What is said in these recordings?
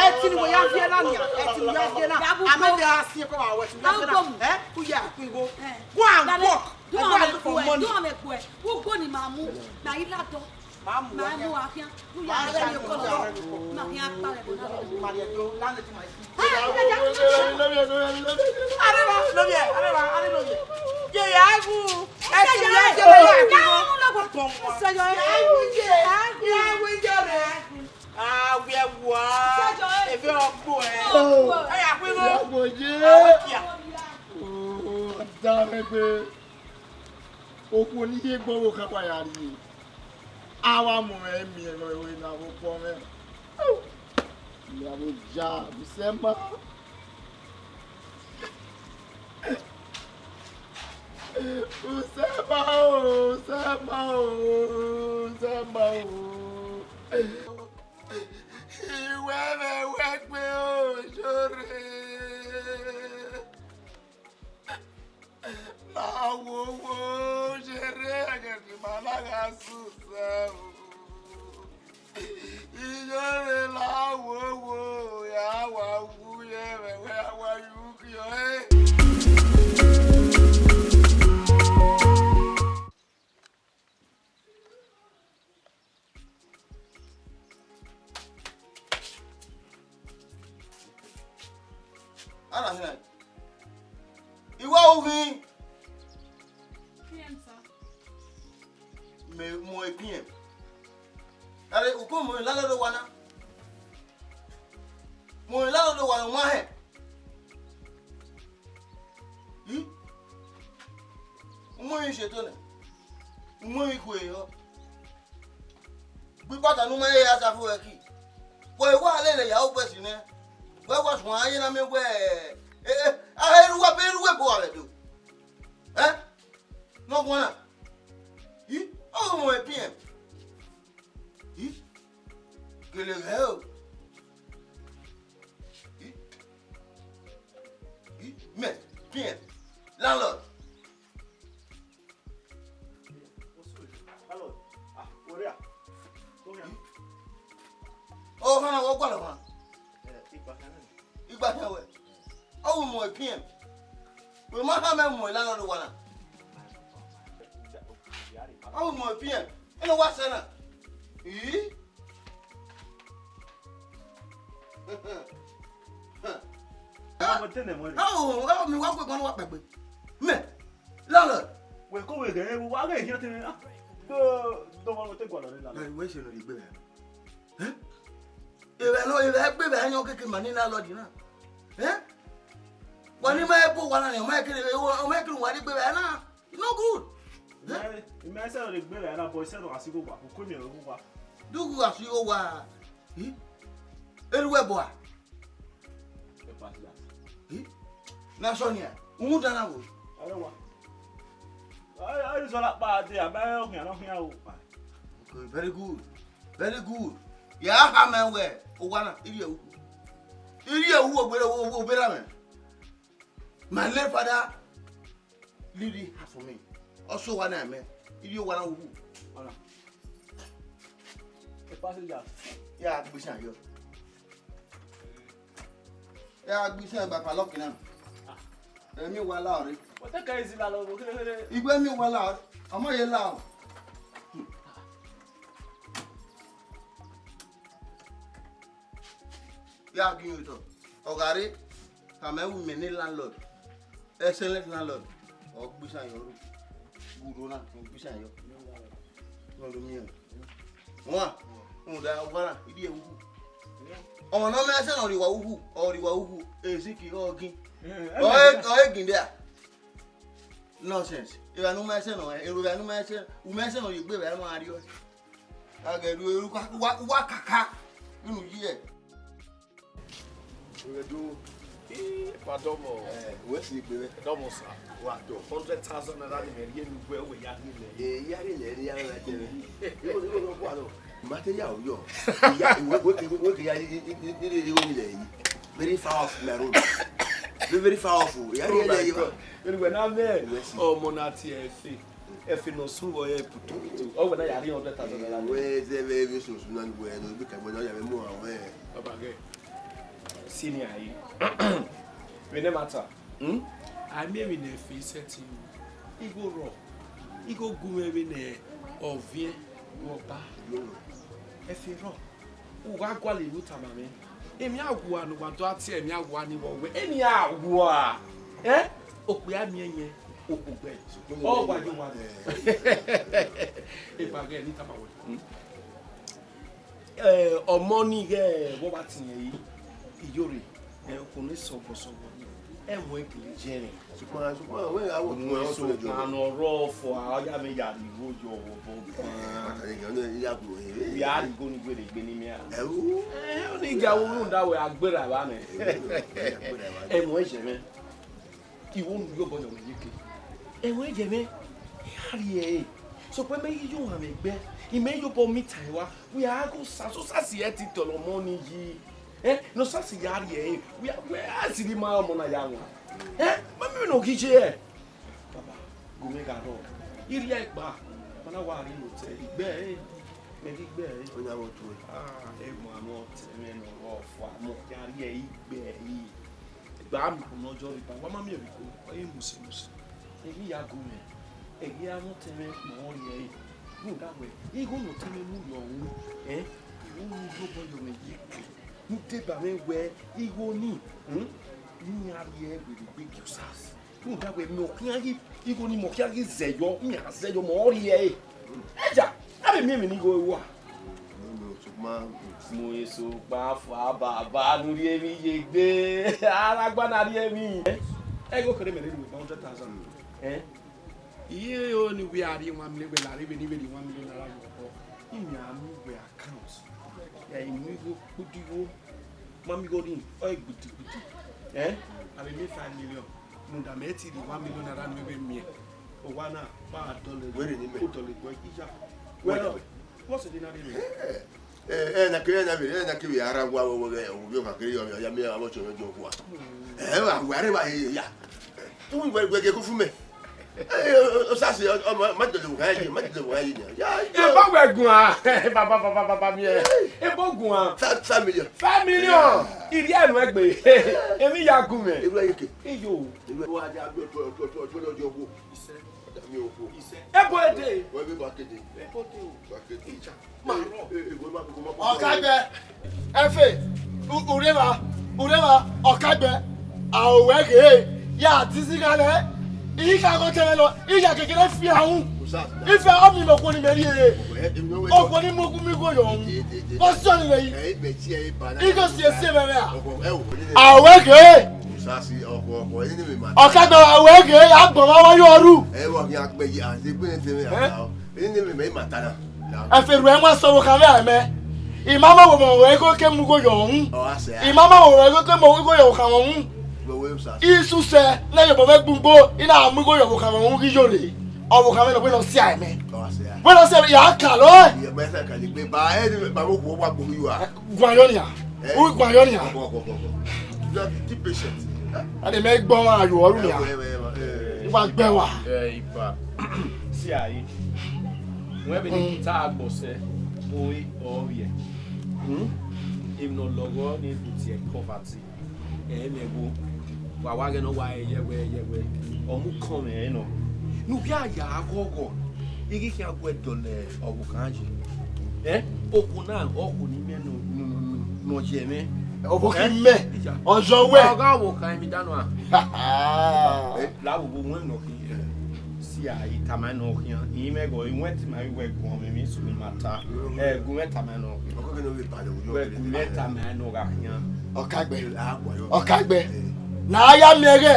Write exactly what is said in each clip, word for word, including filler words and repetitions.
Ẹtin ni wẹ ya viẹ na nia, ẹtin ni wẹ ya viẹ na. Amẹ vbe a si ẹko wa wẹ, ẹtin ni wẹ ya viẹ na. Ẹ, u ya kpin igho. Go and work. Ẹgbẹ a look for money. Ugbo ni ma mu, ma i la dọ. Ma mu, ma mu akhian. U ya rẹ ni kọ lọ. Ma khian kpa rẹ bọ na. Ma rẹ do, la ne ti ma si. Arẹba, love you, arẹba, arẹba, love you. Ye, ye, aiwu. Ẹtin ni wẹ ya viẹ na. Bọ wa. Ye, aiwu, ye. Ye, aiwu, ye rẹ. Awẹ wa. Eve ọgbo ẹ. Ẹ ya kwe igho. Ọgbo ye. Awẹ kia. Oh, da mẹ gbe. Okhuo ni ye gbe ọvbokhan wa ya rrie. A wa mu mwẹ miẹn vbe ẹvbo na vbe okpọ mwẹ. Mẹ avbe oja, usẹ ma. Usẹ ma o, usẹ ma o, usẹ ma o. Iwẹ mwẹ wẹ gbe ojore. La wowo, ojore ẹghẹ ne ima na gha sẹ usẹ o. Iyore la wowo, ya wa wu ye mwẹ, wẹ a wa yu khian ẹre. Ana hina. Iwa ughi. P M, sir. Me mo e P M. Are uko mo la lo wa na. Mo la lo wa na ma he. Hmm? Umo yi ṣe to nẹ. Umo yi kue yọ. Gbígbàtà nu ma ye ya sa fún ẹ kí. Wẹ wá lele ya ó pẹ̀sì nẹ. Wẹ wá sùn ayé na mi wẹ. Eh, eh, a he ru wa be ru we bo wa do. Eh? No one. Yi, oh mo e P M. Yi. Gele ghe o. Yi. Yi, me, P M. Landlord. Landlord. Ah, where are? Yi. Oh, hana, wo gba lo hana. Eh, igba kan na. Igba kan wẹ. Ọ wu mo e P M. Wẹ ma ha mẹ mu landlord wa na. Ọ wu mo e P M. Eno wa sẹ na. Ii. Ọmọ tẹ nẹ mọ rẹ. Ọ, ọ, mi wa gbe gan wa kpẹgbe. Mẹ. Landlord. Wẹ ko wẹ gẹ, wa gẹ hian tẹ. Do, do mo te gwa lọ rẹ landlord. Wẹ se no igbe rẹ. Eh? Evbẹ nọ, evbẹ gbe vbe ayọn keke ma ni landlord na. Eh? Wa ni ma ebo wa na ni, ọ ma kere, ọ ma kere wa ni gbe vbe na. No good. Eh? Imẹ sẹ rẹ gbe vbe na, boy, sẹ rọ asi go wa, ko ko mi ro wa. Du gu asi go wa. Eh? Eru ẹbọ a? Eh? Na sọ nia, uhunmwu dan na wo. Ọre wa. Ọre, ọre sọ la kpa de, a ba khian, no khian o. Okay, very good. Very good. Ya ha mẹ wẹ, owa na, irri ẹwu. Irri ẹwu ogbere, ogbere mwẹ. My late father leave the house for me. Ọsẹ owa na mẹ, irri owa na wu. Ọna. A passenger. Ya gbe isan yọ. Ya gbe isan gba padlock na. Emi wa la ọre. Wọ́n tẹ́ ka ezi la lọ, wọ́n kéré kéré. Igbe mi wa la ọre. Ọmọ ye la o. Ya gi otọ. Ọ gha re, ka mẹ wu mẹ ne landlord. Excellent landlord. Ọ gbe isan yọ ru. Guru na, ọ gbe isan yọ. Nọ do miẹn. Wan, rhunmwuda owa na, irri ẹwu. Ọmọ ne ọ ma ẹsẹ ne ọ rhie uwa uwu, ọ rhie uwa uwu, Eziki ọ gin. Ọ e, ọ e gin dia. Nonsense. Evba ne u ma ẹsẹ nọ, evba ne u ma ẹsẹ, u ma ẹsẹ nọ ye egbe evba ma rriọ. Agẹ ru eru ka, uwa, uwa kaka. Inu yi ẹ. Uwẹ do, eh, pardon mo. Eh, uwẹ si egbe vbe? Pardon mo, sir. Wa do. Hundred thousand naira ni mẹ rhie ne uwẹ, uwẹ ya rhie nẹ. Eh, ya rhie nẹ, ya rhie nẹ. Iwo, iwo no kua no. Ma te ya o yo. Ya, uwẹ, uwẹ ke, uwẹ ke ya ni, ni, ni, ni, ni, ni, ni, ni. Very far off my road. Very, very far off o. Ya rhie nẹ, ya. Uwẹ na mẹ. Uwẹ si. Ọmọ na tie ẹfe. Ẹfe ne ọ sunu vbe ọre putuputu. Ọ wẹ na ya rhie hundred thousand naira. Uwẹ zẹ vbe, vbe soso na ni uwẹ no, bi ka gbe na ya vbe mu awẹ. Baba gẹ. Senior yi. Vbe ne matter. Hmm? A miẹn emwi ne ẹfe sẹtin. Igho rrọọ. Igho gu mwẹ vbene ọviẹn vbe ọba. Ẹfe rrọọ. U gha gualọ emwi u tama mwẹ. Emwi awua ne uwa do a tie emwi awua ni vbe wẹ. Emwi awua. Eh? Okpia miẹn yẹn, okpogbe. Ọ wa ye owa. Eva ghe ne I tama wẹ. Hmm? Eh, ọmọ ni ghẹ vbe ọ vba tiẹn yi, iyore, eh, okhuo ne sọgọsọgọ, ẹmwẹ gele jẹrẹ. Sokpan, sokpan, wẹ gha wọ tun ẹ, ọ sọ jọ. Sokpan ne ọ rrọọ fua, ọ ya mwẹ ya rhie igho yọ vbe obọ. Eh, ọkpa ta ne ọ ya gbe. Wẹ a rhie igho ni gbe rre egbe ne imẹ a. Ẹ o. Eh, ọ ni ga ru rhunmwuda wẹ a gberra evba nẹ. Ẹmwẹ jẹ mwẹ. Iwo nu yo bọ yọ mwẹ yeke. Ẹmwẹ jẹ mwẹ. A rhie ẹre. Sokpan mẹ ghi ye ohanmwẹ gbe, imẹ ye obọ meet ẹre wa, wẹ a ghe Osasi, Osasi ẹ ti tọlọ ọmọ ni yi. Eh, ne Osasi ya rhie ẹre, wẹ a, wẹ a siri ma ọmọ na ya wan. Eh, ma miẹn vbene ọ ghi ye. Baba, gu mwẹ gha rrọọ. I rhie ẹre kpa, ma na wa rhie ne otọ ẹre, I gbe ẹre, mẹ ghi gbe ẹre. Ọna vbe otue. Ah, emwa ne ọ tẹ mwẹ ne ọ rre ọfua, mẹ ọ ya rhie ẹre, I gbe ẹre. Egbe a miẹn ikun ne ọ jọ rre ba, wa ma miẹn vbe ikun, ọ i musi musi. Emwi ya gu mwẹ, ẹghẹ a mwẹ otọ mwẹ kpọnmwẹ ọ rhie ẹre. Rhunmwuda wẹẹ, igho ne otọ mwẹ mu yọ ru, eh, I ru ne I obọ yọ mwẹ ye ke. Ne u deba mwẹ wẹẹ, igho nii, hmm, ne iran rhie ẹre vbe egbe gie Osasi. Rhunmwuda wẹẹ, mẹ ọ khian ghi, igho nii mẹ ọ khian ghi zẹ yọ, iran zẹ yọ, mẹ ọ rhie ẹre. Eja, a vbe miẹn emwi ne igho ru a? Mu eso kpa fua baba ne u rhie emwi ye egbe. Aragba na rhie emwi. Ẹghẹ okherhe mẹ rre ru ba hundred thousand. Eh? Iye yo ni wẹ a rhie one million, wẹ la rre vbe ne I vbe rhie one million naira vbe obọ. Imẹ a mu wẹ account. Ya i mu igho kpudugho. Ma miẹn igho nii, ọ i gbidigbidi. Eh? A vbe miẹn five million. Rhunmwuda mẹ i ti rhie one million naira ne u vbe miẹn. Owa na, ma dọlegbe. Wẹ rhie ne imẹ. U dọlegbe iya. Wẹ Wẹ rọ. What's the dinner rate? Eh, eh, na kere na vbe, eh, na kere ara wa wo wo, eh, ovbi ọkhan kere ya, ya miẹn avbe ọchẹ mwẹ jọ kua. Eh, wa, wa re wa ye ya. Tu wẹ, wẹ, wẹ ke ku fu mẹ. Eh, Osasi, ọ, ọ, ma, ma dọlegbe ọkhan ye, ma dọlegbe ọkhan ye nia. Ya, ya. Ebo wẹ guan. Baba, baba, baba, miẹn. Ebo guan. Five, five million. Five million. Irhiẹ nu egbe. Emwi ya gu mwẹ. Irhiẹ ye ke. Iyo. Irhiẹ wa ja bi ọtọ, ọtọ, ọtọ, ọtọ, ọtọ, ọtọ, ọtọ. Ebo ede. Wẹ vbe ba kede. Ebo de o. Ba kede. Icha. Ma rọ. Eh, eh, wẹ ma, wẹ ma. Ọkagbẹ. Ẹfe. U, ureva. Ureva. Ọkagbẹ. A o wẹ ghe. Ya dizigha nẹ. I kha gho tẹmwẹ nọ. I ya gege na fi ahun. Usa. Ife ọ mi mọ okhuo ni mẹ rhie. Eh, eh, no, wait. Okhuo ni mu ogun mi gho yọ. De, de, de. Bọ sọ ni rẹ yi. Eh, bẹ tie, eh, ba na. I gho si ese mẹ rẹ a. Ọkọ, eh, o, ni. A o wẹ ghe. Usa si, ọkọ, ọkọ, ẹni ni mẹ ma. Ọkagbẹ, a o wẹ ghe, a gbọmọ wa yọ ru. Ẹ wọ ghi akpẹ yi, a se gbẹnẹ tẹmwẹ. Eh? A ta o. Ẹni ni mẹ, mẹ ma ta na. Ẹfe ru ẹmwa sọ vbe okhan vbe a mẹ. I ma ma wo mọ wẹ igho ke mu igho yọ uhun. Ọ, a sẹ a. I ma ma wo wẹ igho ke mu igho yọ okhan vbe uhun. Wẹ, wẹ, Usa. Isu sẹ, ne yobọ vbe gbungbo, I na mu igho yọ vbe okhan vbe uhun ghi yo rre. Ọ vbe okhan vbe nọ, wẹ nọ sia mẹ. Ọ, a sẹ a. Wẹ nọ sia mẹ, ya ka lọ. Iye, mẹ sa ka le gbe ba, ẹ ni ba wo wo wa gbo yu a. Guan yọ nia. Eh? U guan yọ nia. Ọkọ, ọkọ, ọkọ, ọkọ. You have to keep patient. Eh? A de mẹ gbọ wa yo ọru nia. Eh, eh, eh, eh. Wa gbẹ wa. Eh, ipa. Si a yi. Wẹ be ni ta agbọsẹ, oi, ọ vbiẹ. Hmm? Emwi ne ọ lọghọ ni do tie poverty. Ẹ mẹ wo. Wa wa ghẹ nọ wa ẹyẹ wẹ, ẹyẹ wẹ. Ọ mu kọn mwẹ nọ. Ne u ghi a ya ghọghọ. I ghi khian gu ẹdẹ ọvbokhan ye. Eh? Okhuo na, okhuo ni mẹ nọ, nọ, nọ, nọ, nọ ye mwẹ. Ọvbokhan Eh? mẹ. Iya. Ọyọ wẹ. Ọ gha ọvbokhan emwi danọ a. Eh, la wo wo wẹ nọ khin. Si a, I tama nọ khian. I mwẹ gọ, I wẹ ti ma wẹ gu mwẹ emwi su ni ma ta. Eh, gu mwẹ tama nọ khian. Ọkọ kene o vbe ba lẹ, wẹ gu mwẹ tama nọ gha khian. Ọkagbẹ. Ọkagbẹ. Na ya miẹn ghẹ,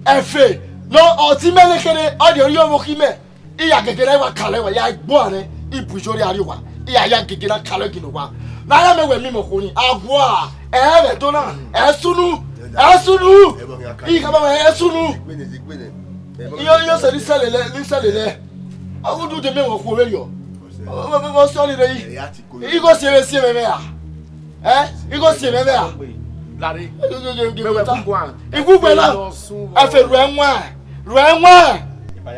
ẹfe, nọ, ọtẹn mẹ nekherhe, ọ de orhiọn vbe okhi mẹ. I ya gege na wa kalọ wa, ya gbe uan nẹ, I bu iyore a rrie owa, I ya ya gege na kalọ gele owa. Na ya mẹ wẹ mimọ okhuo ni, a gua, ẹ vbe do na, ẹ sunu, ẹ sunu, I khama wẹ ẹ sunu. Iyo, iyo, sẹ ni sẹlẹ lẹ, ni sẹlẹ lẹ. Ọ gu du de mẹ wẹ okhuo vberriọ. Ọ, ọ, ọ, ọ sẹ ọnii rre yi. I gho si ẹmwẹ, si ẹmwẹ mwẹ ra? Ẹ? I gho si ẹmwẹ mwẹ ra? Lare. Mẹ wẹ gu guan. Iwuwẹ na. Ẹfe ruẹ wan. Ruẹ wan.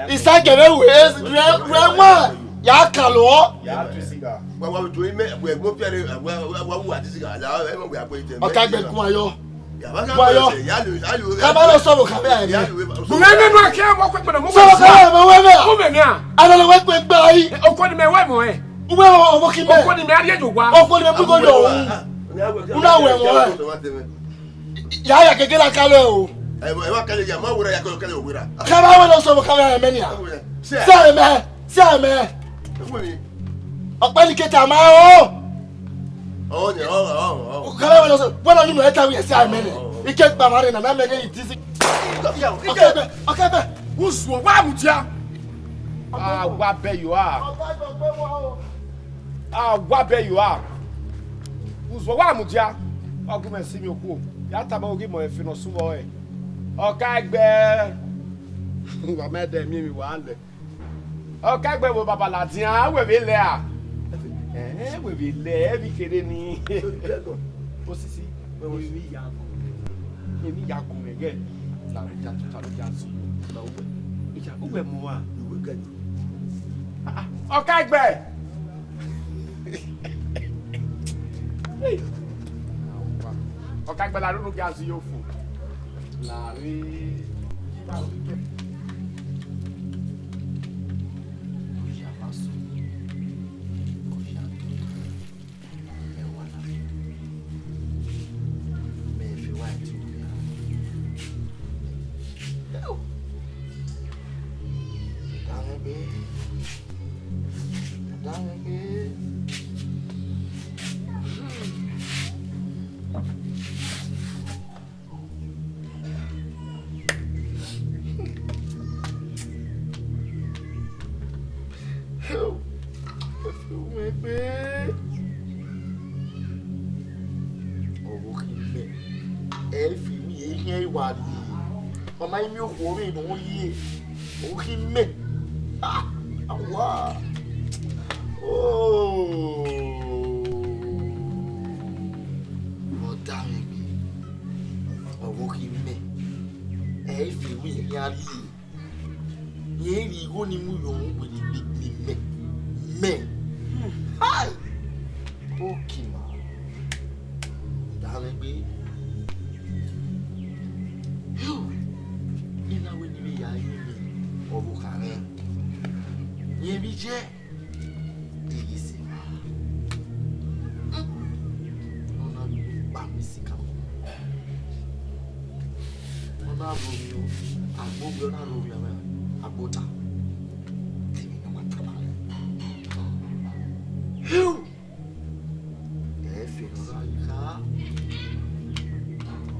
Isagẹmwẹ ruẹ, ruẹ, ruẹ wan. Ya kalọ. Ya tu siga. Wa, wa, tu ime, wa, mo piare, wa, wa, wa, wa, tu siga. La, e mo wa pe te. Ọkagbẹ guan yọ. Guan yọ. Ka ba lọ sọ vbokhan vbe a mẹ. Gu mwẹ nene akẹ, wa kue kpẹdẹ mu. Sọ vbokhan vbe a mẹ wẹ mẹ a? Mu mẹ mẹ a? A lọ wẹ kue gba yi. Okhuo ni mẹ wẹ mọ ẹ. Uwẹ ọvbokhan mẹ. Okhuo ni mẹ a rhie ye owa. Okhuo ni mẹ mu igho yọ. Una wẹ mọ ẹ. Ya ya gege na kalọ o. Ẹ wa kẹlẹ ya, ma wẹrẹ ya kẹlẹ, kẹlẹ wẹrẹ. Ka ba wẹ lọ sọ vbokhan vbe a mẹ nia. Sẹ mẹ, sẹ mẹ. Ọkpẹn ni ke tama o. Ọ ni, ọ, ọ, ọ. Kẹlẹ wẹ lọ sọ, wẹ lọ ni mẹ ta wẹ sẹ mẹ nẹ. Ike gba ma re na, na mẹ ke disi. Ọkagbẹ, ọkagbẹ. Uzuo wa mudia. A wa bẹ yo a. A wa bẹ yo a. Uzuo wa mudia. Wa gu mwẹ si mi okuo. Ya tama oghi mọ efe ne ọ suvbọ ẹre. Ọkagbẹ. Wa mẹ dẹ miẹn emwi wa lẹ. Ọkaegbe vbe baba ladian, wẹ vbe lẹ a? Ẹn, wẹ vbe lẹ, ẹ vbe kherhe ni. Osisi, wẹ vbe ya gun. Emwi ya gun mwẹ gẹ. La rẹ ja tuta rẹ ja su. La uwẹ. Iya, uwẹ mu a. Uwẹ gẹ. Ah, ah, Ọkaegbe. Ọkaegbe, la rẹ unu gẹ azu yo fo. La rẹ. Ẹfe mwẹ gbe. Ọvbokhan mẹ, ẹ fi emwi ehian wa rrie. Ọ ma miẹn okhuo vbe ne ọ ye. Ọvbokhan mẹ. Ah, awa. Oh. Ọ da mwẹ gbe. Ọvbokhan mẹ, ẹ fi emwi ehian rrie. Rẹn rhie igho ni mu ye ọmwa werriegbe ne imẹ. Mẹ. Hai! Okima. Da mwẹ gbe. Yo. I na wẹ ne I vbe ya rinmwian ọvbokhan mwẹ. Rẹn vbe iye. Iye sẹ. Ọ na kpa mi sika. Ọ na ro mi o, agbo gbe ọ na ro mi amẹ, agbo ta. Tẹmẹ ne ọ ma tama. Heu! Ẹfe ne ọ na gha,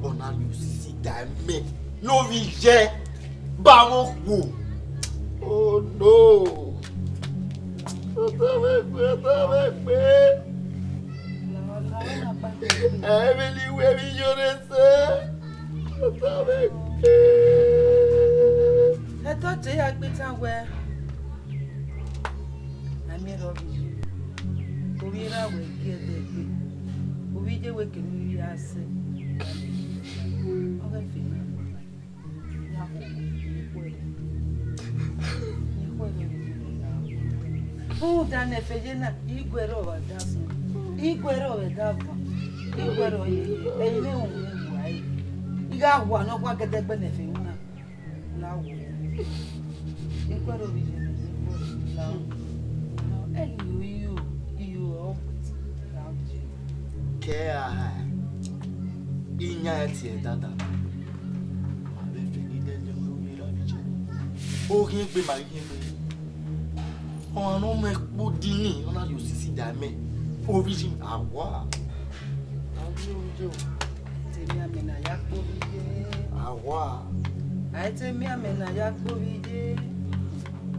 ọ na rhie osisi da mẹ ne ovbi iye ba mwẹ okhuo. Oh no! Ọtẹn mwẹ gbe, ọtẹn mwẹ gbe. Ẹ vbe ne I wẹ vbe iye ọnrẹn sẹ. Ọtẹn mwẹ gbe. Ẹdẹ ọdẹ ya gbe tan wẹ, a miẹn rre ọvbiye, ovbi erha wẹ gie ẹdẹ gbe, ovbi iye wẹ kene ovbi a sẹ. Ọ ghẹ fe na. Rhunmwuda ne ẹfe ye na, I guẹ rrọọ vbe adasọn, I guẹ rrọọ vbe ẹdẹ avan, I guẹ rrọọ ye ẹrinmwi ẹvbo mwẹ wa ẹre. I gha wa ne ọ gua gẹdẹgbẹ ne ẹfe ru na, la wẹ. I guẹ rrọọ vbe iye ne I guẹ rrọọ, la wẹ. Ẹ ghi yo, I yo, I yo, ọ la wẹ. Kẹ a ha, I yan ẹn tie ẹdada. Ma vbe fẹgidẹ lẹ wẹ ovbi erha vbe iye. Oghian egbe ma ghi khian egbe. Ọmwa ne ọ mwẹ kpo di ni, ọ na rhie osisi da mẹ. Ovbi iye, awa. Avbe ovbi iye o. Te miẹn amẹ ne a ya kpe ovbi iye. Awa. A i te miẹn amẹ ne a ya kpe ovbi iye.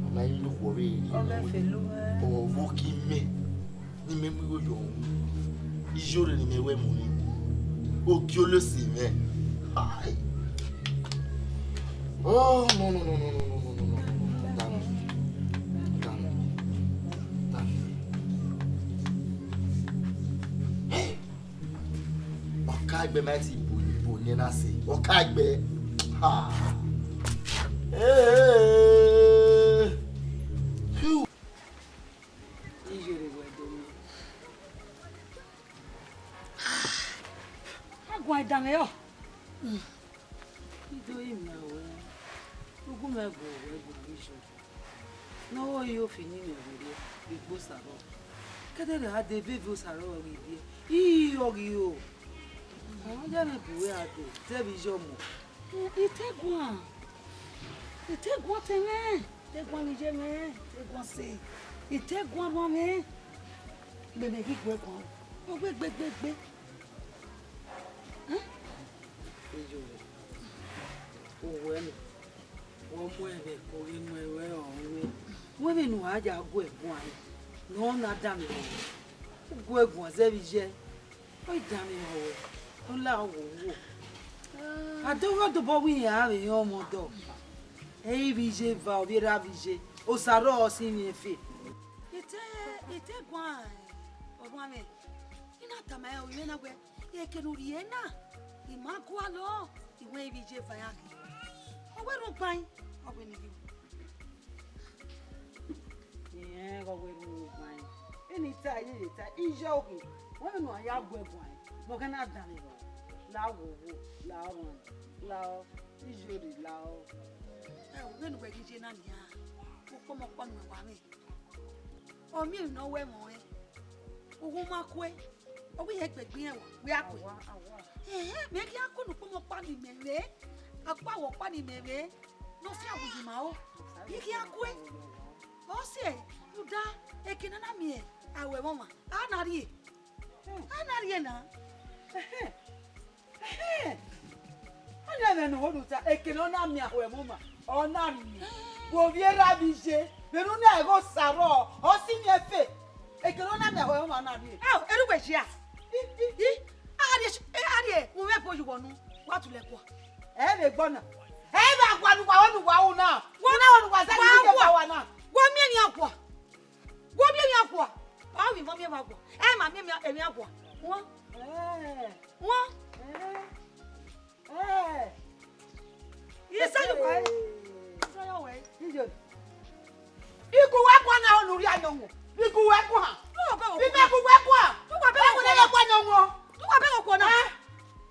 Ọ ma i lukhuọ vbe. Ọ ghẹ fẹlẹ mwẹ. Ọvbokhan mẹ. Ne imẹ mu igho yọ, iye ọnrẹn ne imẹ wẹ mu ni, ogiolose mwẹ. Hai. Oh, no, no, no. Dami. Dami. Dami. Hey. Ọkaegbe ma ti bu, bu ne na se. Ọkaegbe. Ha. Hey. Phew. Iyore wẹ do mẹ. A guan danmwẹ rọ. I do rinmwian ruẹ, ugu mwẹ gu ruẹ gu vbe iye. Ne ọ ro ofi ne imẹ vbe rrie, igbo Osaro. Kẹdẹrriọ a de veve Osaro ghi viẹ, I rọ ghi ro. Ọ ya mwẹ bu ruẹ a do, zẹ vbe iye ọmọ. I te guan, I te guan tẹn mwẹ, I te guan vbe iye mwẹ, I te guan sẹ, I te guan ọmọ mwẹ. Mẹ mẹ ghi gu ẹre guan o, ọ gbe gbe gbe gbe. Ẹn? Iyore, uwẹ nọ, ọ mu ẹn vbe ẹko ghe mu ẹn ruẹ ọnrẹn. Wẹ vbene u ra ya gu ẹre guan rẹn, ne ọ na danmwehọ ruẹ, u gu ẹre guan zẹ vbe iye, ọ i danmwehọ ruẹ, ọ la wo wo. A do ghe dobọ wẹ iran vbe rẹn ọmọ dọ, ẹ i vbe iye eva, ovbi erha vbe iye. Osa rrọọ si mwẹ efe. Ite, ite guan, ọmwa mwẹ. I na tama ẹre, ovbi mwẹ na wẹẹ, eke ne u rhie na, I ma gualọ, I wẹẹ I vbe iye eva ya ghi. Ọ wẹẹ rhunmwuda, ọ wẹẹ ne I ghi. Ẹẹn, ọ wẹẹ rhunmwuda. Eni ta, I ye ta, iye ọghe, wẹẹ ne a ya gu ẹguae, ne ọ ghẹ na danmwehọ, la wo wo, la ọmwa, la ọ, iye rre, la ọ. Ẹ, vbene uwẹ ghi ye na nian, ukpọmọkpa ne uwẹ wa mwẹ. Ọ miẹn emwi ne ọ wẹ ẹmwẹ ọnrẹn, uwu ma kue, ọ wẹ irẹn gbegbe irẹn wa, wẹ a kue. Awa, awa. Ẹhẹn, mẹ ghi a ku ne ukpọmọkpa ne imẹ vbe, akpawẹ ọkpa ne imẹ vbe, ne ọ fian vbe uyi ma ro, I ghi a kue. Ọ sẹ, rhunmwuda, eke ne a na miẹn aro ẹmwẹ ọmwa, a na rrie, a na rrie na. Ẹhẹn. Ẹhẹn. Ọnii ẹmwẹ ne u ho ne u ta, eke ne ọ na miẹn aro ẹmwẹ ọmwa, ọ na rrie. Vbe ovbi erha vbe iye, vbene u na ẹghẹ Osa rrọọ, ọ si mwẹ efe. Eke ne ọ na miẹn aro ẹmwẹ ọmwa, ọ na rrie. Ao, erha uwẹ ya. I, i, i, a rrie, a rrie, u mwẹ ẹbọ ye uwẹ unu, wa tulẹ kua. Ẹ vbe gbọ na. Ẹ vbe awa ne uwa ho ne uwa ru na. Wa na ho ne uwa zẹ wa ni wa. Wa na. Wa miẹn emwi awa. Wa miẹn emwi awa. Ọ vbe emọ miẹn emwi awa. Ẹ ma miẹn emwi, emwi awa. Wọn. Ẹ. Wọn. Ẹ. Ẹ. Ye sẹ ye wa. Sẹ ye wa. Iye. Iku wẹ kua na ho ne u rhie ayọn wọn. Iku wẹ kua. Iku wẹ kua. Iku wẹ kua na. Ẹ.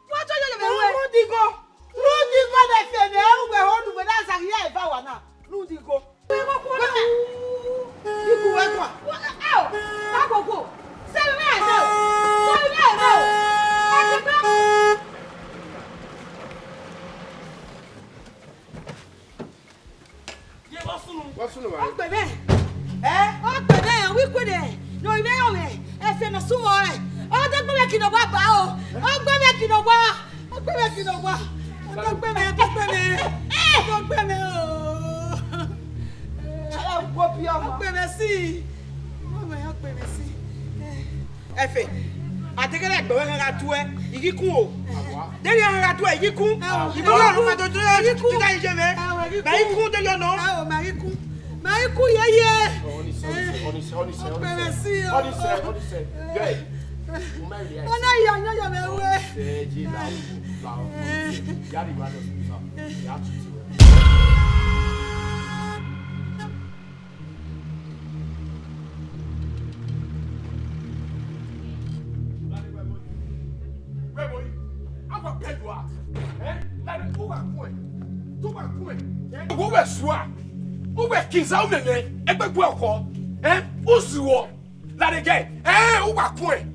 Wa tọ ye ye vbe wẹ. Ru digo. Ru digo ne ẹfe ne ẹ ru wẹ ho ne uwẹ na zaghi ya eva wa na. Ru digo. Iku wẹ kua. Ao, agbogbo. Sẹ vbe mẹ ẹsẹ o. Sẹ vbe mẹ ẹsẹ o. Ẹsẹ gbe. Ye vbe ọ sunu. Vbe ọ sunu wa? Ọ gbe mwẹ. Ẹ? Ọ gbe mwẹ, ọ wẹ iku nẹ. Ne ovbi mwẹ rọnmwẹ, ẹfe ne ọ sunu ọnrẹn. Ọ dọgbe mwẹ kin ne ọ wa ba o. Ọ gbe mwẹ kin ne ọ wa. Ọ gbe mwẹ kin ne ọ wa. Ọ dọgbe mwẹ, ọ dọgbe mwẹ. Ọ dọgbe mwẹ o. Ẹ wo bi ọmọ. Ọ gbe mwẹ si. Ọmọ, ọ gbe mwẹ si. Ẹfe, a deghẹ ẹgbẹ ọnrẹn gha tuẹ, I ghi kun o. Deghẹ iran gha tuẹ, I ghi kun. Ẹ o, I ghi kun. Iye mwẹ. Ẹ o, I ghi kun. Mẹ I kun, deghẹ ọ nọ. Ẹ o, mẹ I ghi kun. Mẹ I kun yeye. Ọnise, ọnise, ọnise, ọnise, ọnise. Ọnise, ọnise. Gẹ. Ọ na ya, ọ na ya mẹ wẹ. Ọnise, ye la o, la o. Ya ri wa lọ, ya tutu. Wẹ vbe yi, a wa bẹ you out. Eh? Lare, u wa kun ẹn. Tu wa kun ẹn. Eh? Uwẹ sua. Uwẹ kinza umeme. Egbe gu ọkọ. Eh? U zuọ. Lare gẹ. Eh, u wa kun ẹn.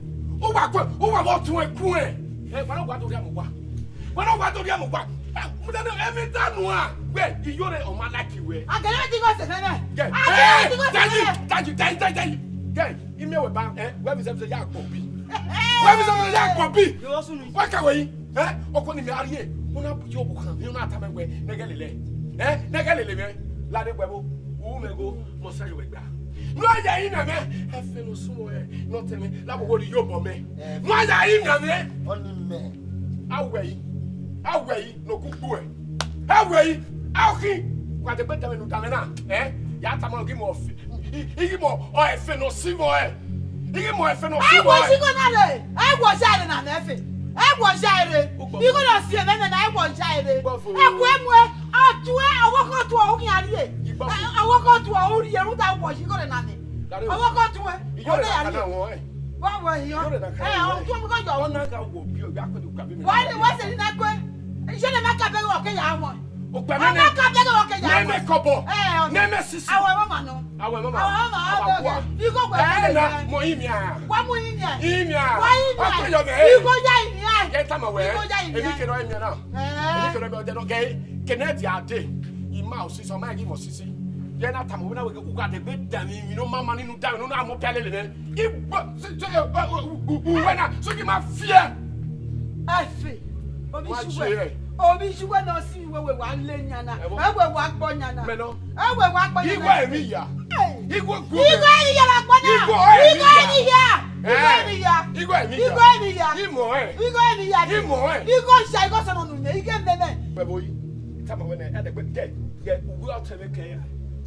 U wa kun ẹn. U wa vbe ọtuẹn kun ẹn. Eh, wa na wa do rhie mu wa. Wẹ ne ọ wa do rhie mu wa. Ẹ, mu dẹ ne, ẹ, mi da nuan. Wẹ, iyore ọ ma like wẹ. Agẹrẹ ti gọ sẹ fẹnẹ. Gẹ. Agẹrẹ ti gọ sẹ fẹnẹ. Dayi, dayi, dayi, dayi, dayi. Gẹ, imẹ wẹ ba, ẹ, wẹ mi sẹ mi sẹ ya gbọ bi. Wẹ mi sẹ mi sẹ ya gbọ bi. Yọ sunu. Wẹ ka wẹ yi. Ẹ, ọkọ ni mi a rhie. Mo na bu yọ bu kan, mi na ta mẹ wẹ, nẹgẹ lele. Ẹ, nẹgẹ lele mẹ. Lade wẹ bo. U mẹ go, mo sa yọ wẹ gba. Nọ ya yi na mẹ. Ẹ fẹ no sumo ẹ. Nọ tẹ mẹ. La wo wo ri yo bọ mẹ. Nọ ya yi na mẹ. Ọni mẹ. Awẹ yi, awẹ yi, ne ọ ku gbu ẹ. Awẹ yi, aoki. Wa de gbe dame nu dame na, ẹ? Ya tama ghi mọ ọfe, ghi mọ ọ ẹfe ne ọ si vbọ ẹ. Ghi mọ ẹfe ne ọ si vbọ ẹ. Ẹ wọ ya ẹre na mẹ ẹfe. Ẹ wọ ya ẹre. Igho na si ẹmwẹ nẹ na, ẹ wọ ya ẹre. Ẹ ku emu ẹ, ọ tuẹ, ọwọ kan tuẹ, ọ khian rrie. Ẹ, ọwọ kan tuẹ, ọ rrie, rhunmwuda wọ ya igho na mẹ. Ọwọ kan tuẹ, ọ na ya rrie. Wa wẹ hiọ. Ẹ, ọ tuẹ mu kọ yọ. Ọ na gha wọ bi ọ, ya kọ de gba bi mẹ. Wa ni wa sẹ ni na kue. Iye ne ma ka bẹghe ọke ya wọn. Okpẹ nene. Ma ka bẹghe ọke ya wọn. Nene kọbọ. Ẹ, ọ nene sisi. Awẹ mama nọ. Awẹ mama. Awẹ mama. Awẹ mama. Igho wẹ. Ẹ na, mo yi mia. Wa mu yi mia. Yi mia. Wa yi mia. Ọkọ yọ mẹ. Igho ya yi mia. Ye tama wẹ. Igho ya yi mia. Emi kere ọ yi mia na. Emi kere ọ yi mia, ọdẹ nọ gẹ. Kenneth ade. Ima osisi, ọma ghi mọ osisi. Ye na tama wẹ na wẹ, u gha de gbe dami, mi no mama ninu dami, no na mo pia lele nẹ. Igbo, uwẹ na, so ghi ma fiẹ. Ẹfe, omi shuwẹ, omi shuwẹ na si wẹ wẹ wa le yan na. Ẹ wẹ wa gbọ yan na. Mẹ nọ. Ẹ wẹ wa gbọ yan na. Igho emi ya. Igho gu. Igho emi ya la gbọ na. Igho emi ya. Igho emi ya. Igho emi ya. Igho emi ya. Igho emi ya. Imọ ẹ. Igho emi ya. Imọ ẹ. Igho ya, igho sọnọ nu ne, igho mẹmẹ. Wẹ bo yi. Tama wẹ nẹ, ẹ dẹgbe dẹ. Ye uwe ọtẹn mẹ kẹ ya.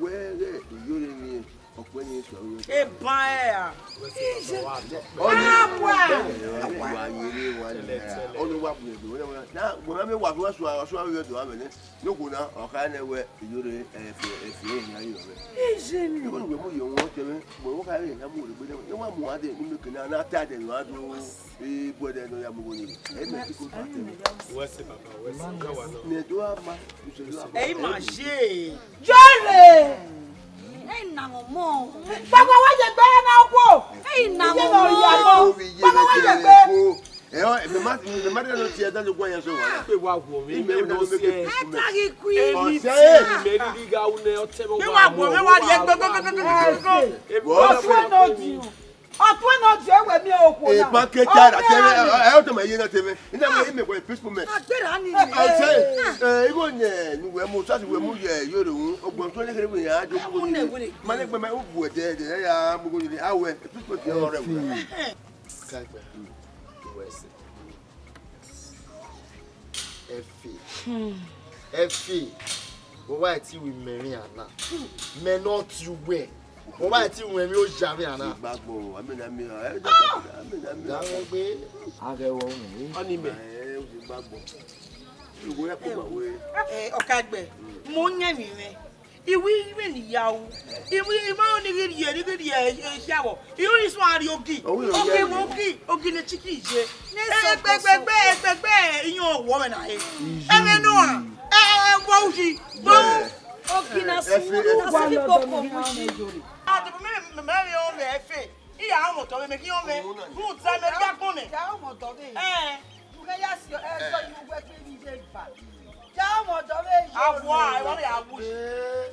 wẹ ghẹ iyore ni ọkpẹ ni sọ yọ. Eban ẹ a. Ọni wa yere wa ni. Ọni wa bu ẹdọ. Na gbọmọ mi wa fi wa sua sua yọ do amẹ nẹ. Noko na, ọ kha nẹ wẹ iyore ẹfi ẹfi ẹre yan yọ rẹ. Ijeni. Noko ni wẹ mu yọ wọn tẹmẹ, bọ wọ kha rẹ ya mu rẹ gbe nẹ, ne wa mu wa de ni meke na na ta de no adu. E bọ de no ya mu ni. E me ti ko ta tẹmẹ. Wẹ se baba, wẹ se, ya wa na. Ne do a ma, u se do a ma. Ẹ i ma ye. Jọre. Ẹ i na wọn mọ. Baba wa ye gbe na wo. Ẹ i na wọn mọ. Baba wa ye gbe. Ẹ ọ, mẹ ma, mẹ ma de no tie da lo gua ya so wa. Pe wa wo mi, ime na lo meke. Ẹ ta ghi kui. Emi ti mi mẹ riri gha une, ọ tẹ mẹ wa wo mi, wa ye gbe gbe gbe gbe gbe. Wọ fẹ no di. Ọtun na di ẹwẹ mi okhuo na. Epa ke ta ra tẹmẹ, ẹ ọ tẹ ma ye na tẹmẹ. Ina me ime ko peaceful me. Agbera ni. Ọ sẹ, ẹ igho nyẹ ni wẹ mu, sa si wẹ mu ye yo ro. Ogbon to ne kere wẹ ya jo mu ni. Ma ne gbe ma u bu ẹdẹ ẹdẹ ya mu ni. A wẹ, peaceful ti ọrẹ wẹ. Kagbe. Wẹ sẹ. Ẹfe. Ẹfe. Wẹ wa ti ru imẹ emwi ana. Mẹ ne ọ tie uwẹ. Ọ ma ti wọn emwi oya vbe ana. Gbagbọ, amẹ na mi, ẹ, amẹ na mi. Gha wẹ gbe. A ghẹ wọ unu. Ọni mẹ. Ẹ, o ti gbagbọ. Ìwé ẹ kó ma wẹ. Ẹ, Ọkagbẹ, mo yẹn mi mwẹ. Iwi iwe ni ya wu. Iwi ima ni ghi rhie, ni ghi rhie, ẹ, ẹ, khiavọ. Iru ni sua rhie ogi. Ogi, ogi, ogi, ogi ne chiki ye. Ẹgbẹgbẹgbẹ, ẹgbẹgbẹ, iyan ọwọ mwẹ na he. Ẹmwẹ nọ a. Ẹ, ẹ, ẹ, wọ uhi. Wọ. Ogi na su, na su ki koko mu yi. A de me, me, me, me, ọ mwẹ efe. Iya, ọmọ tọ mwẹ, me ghi ọ mwẹ. Rhunmwuda mẹ ghi agbọn nẹ. Ya ọmọ tọ mwẹ. Ẹ. Ughe ya si ẹzọ yi uwe kpe ni ye ba. Ya ọmọ tọ mwẹ ye. Awa, ẹ wa ya wu.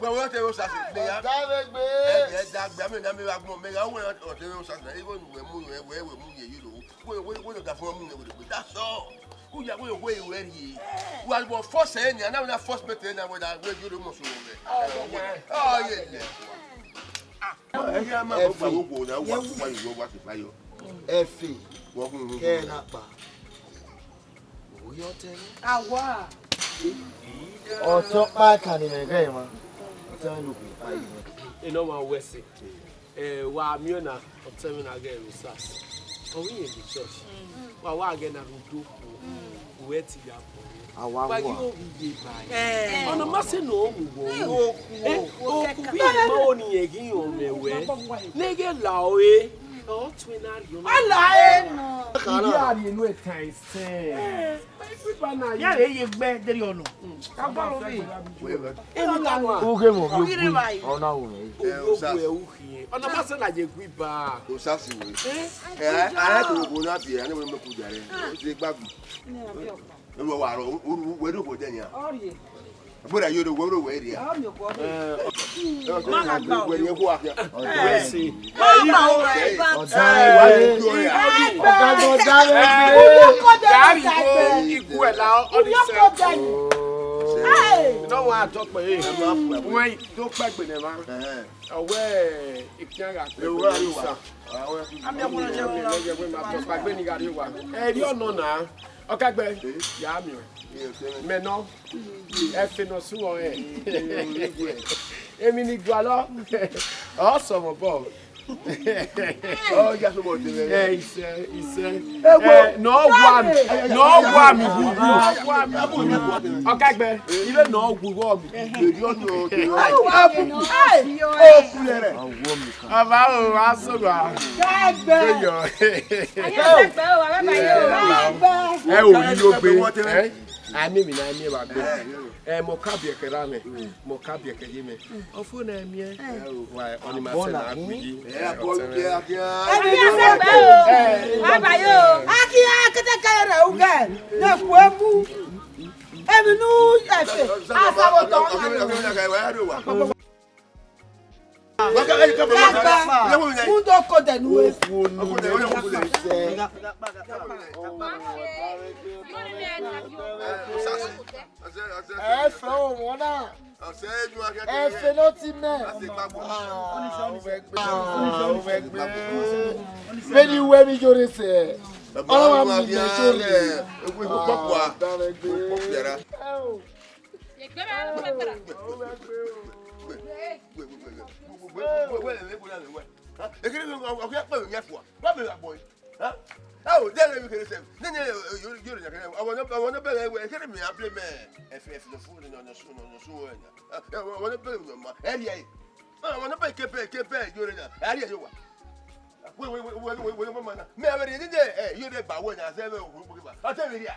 Wẹ wẹ ọtẹn vbe Osasu gbe ya. Ọtẹn vbe gbe. Ẹ, ẹ da gbe, amẹ na me wa gbọn, me gha wẹ ọtẹn vbe Osasu, igho nu wẹ mu, wẹ, wẹ, wẹ mu ye yi lo. Wẹ, wẹ, wẹ da fun mu ye wẹ. That's all. Ku ya wẹ wẹ wẹ ri. Wa bo force ẹ ni, ana na force me te na wẹ da wẹ yo lo mo so wẹ. Oh, yeah. Ẹ ya ma gba wo wo na wa wa yo wa ti fa yo. Efe. Wo kun. Ke na pa. Wo yo te. Awa. Ọtọ pa ka ni mẹ gẹ ma. Ọtọ lu ku pa yi. Eno ma wẹ se. Eh, wa miẹn na, ọtẹn mwẹ na ghe Rosas. Ọ wẹ irẹn the church. Wa wa ghe na rhunmwuda okhuo. Uwẹ ti ya kpọ. Awa wa ghi wa. Ovbi ye ba. Eh. Ọna ma sẹ ne ọ mu wọ. Okhuo. Eh, okhuo vbe ma oni yẹn ghi yọn mwẹ wẹ. Ne ghe la ọre. Ọ tue na rhie ọna. Ọ la e. Ibi a rhie enu ẹtan isẹn. Eh. Ya rre ye gbe deri ọnọ. Ka gba ro vbe. Eni ta nua. Ughe mo bi ogui. Ọna wo me. Ogui ogui ẹ u khian. Ọna ma sẹ na ye gui ba. Kò sá sí wèé. Eh? Ẹ, a, a, kò, kò ní àbí ẹ, a ní wọ́n mú kú jàre. Ó ti gbàgbọ́. Ẹ wọ wà rọ, wẹ́rẹ́ òkò jẹ́ ni a. Bóra yóò wẹ́rẹ́ òwẹ́ rí a. Má ka gbà ọ́. Wẹ́rẹ́ yẹn kó wa fi. Ọ̀dà rẹ̀. Ọ̀dà rẹ̀. Ọ̀gá ọ̀dà rẹ̀. Gàárì kó ikú ẹ̀ la ọdún sẹ́yìn. Iná wọn àtọ́pẹ̀ yìí. Wọ́n tó pẹ́ gbẹ̀nẹ̀ ma. Ọwọ́ ẹ̀ ìkíyàn gà pẹ́ gbẹ̀nẹ̀ sàn. Àmì ọmọ náà jẹ́ wọn. Lọ́jọ́ pé màá tọ́pẹ́ gbé ní gàrí wa. Ẹ rí ọ̀nà náà. Ọ̀kẹ́gbẹ́, yàá mi o. Mẹ nọ, ẹ fi nọ sún ọ ẹ. Èmi ni gualọ. Ọ sọmọ bọ. Ọ ya sọmọ tẹ. Ẹ isẹ, isẹ. Ẹ nọ wa mi, nọ wa mi wu wu. Ọ̀kẹ́gbẹ́, ilé nọ wu wọ mi. Èyí ọ̀nà ọ̀tẹ̀. Ó kulẹ̀ rẹ̀. Bàbá o, wàá sọ̀rọ̀. Kẹ́gbẹ́. Eyọ. Ayé ẹgbẹ́ o, bàbá bàbá yìí o. Ẹ ò rí ló gbé. Ẹ, àmì mi náà, àmì ẹ wà gbé. Ẹ, mọ kábì ẹkẹ rà mẹ, mọ kábì ẹkẹ yé mẹ. Ọfọ náà mi ẹ. Wa ọni ma sẹ na kú yí. Ẹ, ọtẹ rẹ. Ayé ẹgbẹ́ o, bàbá yìí o. Aki akẹtẹ kẹrẹ rẹ ugẹ, ne kú ebu. Èmi nu ẹsẹ, asabo tọ. Mundo kodẹ nu e. Ẹ fẹ o wọn na. Ẹ fẹ nọ ti mẹ. Mẹ ni wẹ mi yore sẹ. Ọlọ́wà mi lẹ yore. Ẹ o. Ekene ọghe akpa mwẹ yan fua, wa mwẹ gha bọ ẹre. Ao, de ẹre vbe kherhe sẹ, nene yoro yan kherhe, ọmọ ne bẹghe wẹ, ekene mẹ a blame ẹfe, ẹfe ne ọ fu ne ọ su, ne ọ su wẹ yan. Ọmọ ne bẹghe ne ọ ma, ẹ rhie ẹre. Ọmọ ne bẹghe ke bẹghe, ke bẹghe yoro yan, ẹ rhie ẹre wa. Wẹ, wẹ, wẹ, mama na. Mẹ avbe rhie dede, ẹ, yoro ba wẹ na, zẹ vbe ohu gbe ba. A te vbe rhia.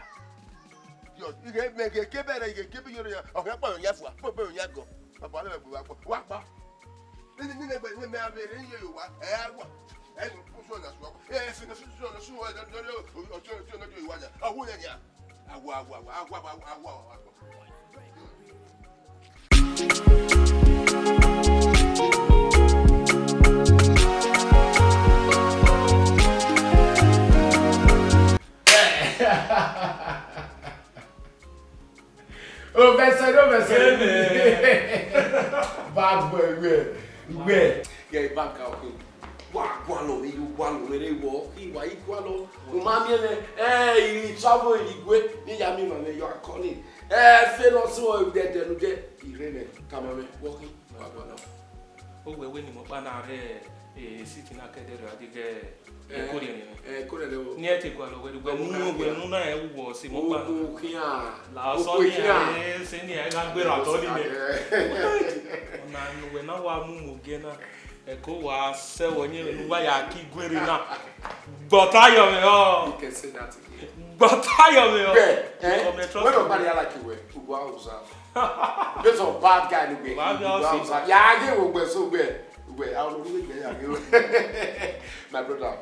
Yo, ighe mẹ ghe ke bẹghe, ighe ke bi yoro yan, ọ kẹ kpa yan fua, kpa yan gọ. Papa lẹ gbe wa kpa. Wa kpa. Ni, ni, ni, ni, ni, mẹ avbe rhie ye yo wa, ẹ, a wa. Ẹ, nu, ku so na so. Ẹ, fi na so, so na so, ẹ, da, da, da, o, o, o, o, na do wa ya. A wo ya ya. A wa, a wa, a wa, a wa, a wa, a wa, a wa. Ovẹsẹ ne ovẹsẹ. Ba gbẹ wẹ, wẹ. Kẹ ba ka oke. Wa gualọ vbe yo gualọ vbe rre wọ, I wa i gualọ. U ma miẹn mwẹ, ẹ, I travel I gue, ne I ya miẹn mwẹ, you are calling. Ẹ, fe ne ọ sẹ ẹdẹdẹ ne u dẹ, I rre mwẹ, tama mwẹ, wọ khin, wa gualọ. Owẹ wẹ ne imọkpa na rre, eh, seat na kẹdẹ rre, a deghẹ, eh, ekorriẹnrẹn. Eh, ekorriẹnrẹn o. Ne ẹ te gualọ wẹ, wẹ mu, wẹ mu na rẹn vbe uwẹ ọse imọkpa na. Okhuo khian. La ọsọ okhuo khian. Sẹ ne a gha gberra otọ ni mẹ. Ọna ne uwẹ na wa mu mu ogiẹ na, ẹko wa sẹ wẹ ọyẹnmwẹ ne uwa ya ke Igwe rre na. Gbọta yọ mwẹ ọ. You can say that again. Gbọta yọ mwẹ ọ. Bẹ, eh, wẹ nọ ba ya like wẹ, ugbo a observe. Based on bad guy ni gbe. Wa vbe observe. Ya ghe wo gbe so gbe. Gbe, I will really gbe ya ghe. My brother.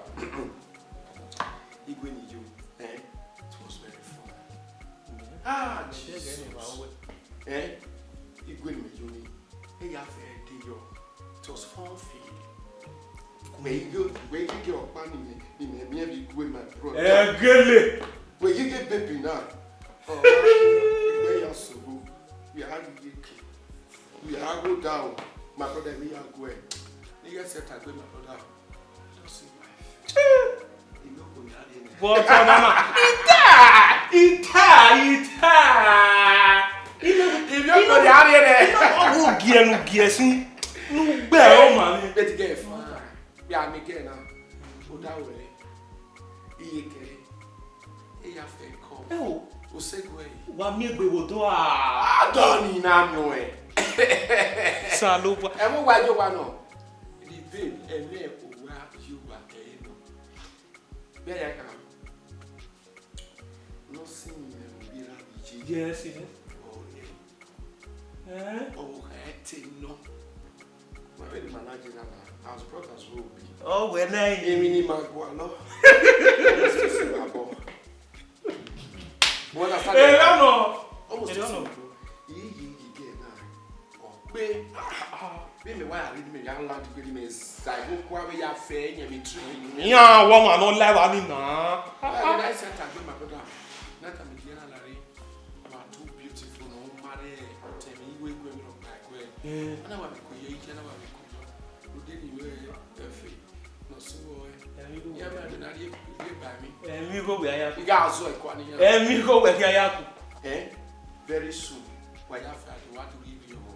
Igwe ni yo. Eh? It was very fun. Ah, Jesus. Eh? Igwe ni yo ni. E ya fẹ de yo. It was fun filled. Wẹ ighe, wẹ ighe ọkpa ni mẹ, ni mẹ miẹn vbe Igwe, my brother. Ẹgele. Wẹ ighe baby na. Oh, igbe ya sobo. We are giving kick. We are go down. My brother, me ya go. Nigga said, "I go, my brother." Don't see wife. But ọna na, ita, ita, ita. Ino, ino, ino, ino, ọghe ugie ne ugie sin, ne u gbe ẹre ọma ni. But girl fine. Ya mi girl na. O da wẹ. Iye kẹrẹ. E ya fẹ kọ. Ẹ o. O sẹ gue. Wa miẹn egbe vbe odọ a. Adọ ni na miẹn ọẹn. Osanobua. Ẹ mu wa yo wa nọ. The babe, ẹmwẹ owa yo wa ẹre nọ. Vbe ya kha? Nọ si mwẹ vbe ra vbe iye. Yes, yes. Ọre. Eh? Ọ vbe kha ẹte nọ. Ma vbe ni ma na je na na, as broad as we be. Ọ wẹ nẹ. Emwi ni ma gualọ. Almost the same abọ. You understand? Ẹ rẹ nọ. Almost the same. Ẹ rẹ nọ. Iyi, iyi, iyi, girl na. Ọ kpe. Vbe mẹ wa ya rhie, mẹ ya land gbe, mẹ za igho kua, mẹ ya fẹ ẹyẹn, mẹ trick ni. Iran wọ ọmwa ne ọ la evba ni na. Ẹ, na ise ta gbe, my brother. Na ta mẹ diẹ na la re. You are too beautiful, no, marry, tell me, you will go and look like well. Eh. Ana wa mi ko ye, ana wa mi ko yo. Rode ni we, efe. No so, eh. Ẹmwẹ igho wẹ. Ya ma de na rie, rie ba mi. Ẹmwẹ igho wẹ a ya ku. Iga azọ ẹkua ni ya. Ẹmwẹ igho wẹ a ya ku. Eh? Very soon, wa ya fẹ ade, wa do ri ri ọmọ.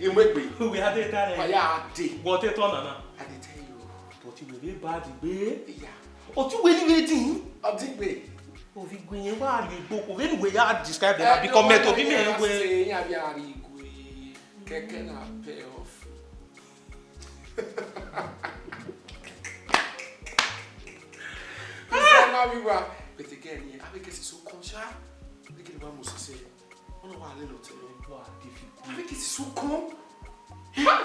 Imwegbe. Uwe a te ta nẹ. Wa ya de. Wọ te tọ nana. I dey tell you. But uwe vbe bad gbe. Yeah. Ọtẹn uwe ni vbe din. Ọdin gbe. Ovbi Igwe yẹn wa rhie egbe okhuo, vbene uwe ya describe them, eh, because mẹ tobọ imẹ wẹ. Iran vbe a rhie Igwe, kẹkẹ na pay off. Isan na vbe wa, but again, yeah, avbe girls so conscious. Avbe girls wa mu sẹsẹ. Ọna wa lele otọ mwẹ. Avbe girls so con. Ha!